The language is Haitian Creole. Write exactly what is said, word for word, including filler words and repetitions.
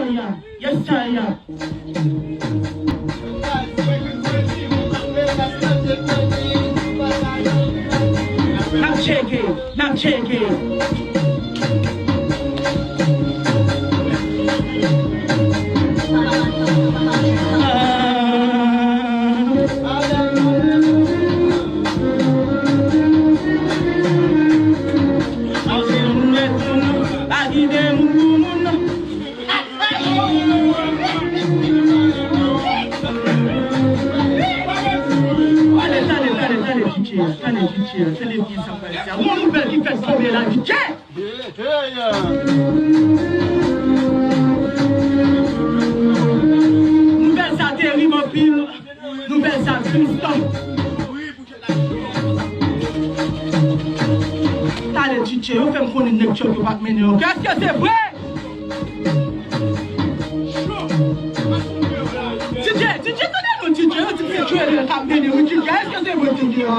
Yes, sir, yeah. N ap tcheke, n ap tcheke. Tande, tande, tande, tande, D J, tande, D J, tande byen sa pral fè. Yon nouvèl ki fèk tonbe la, D J. Nouvèl sa terib anpil. Nouvèl sa tris. Tande, D J, yo fè m konnen nèg Trump yo p ap mennen ankò. Èske se vre? D J, D J, tande non, D J, yo di se Joel k ap mennen, wi, D J, èske se vre, D J, an?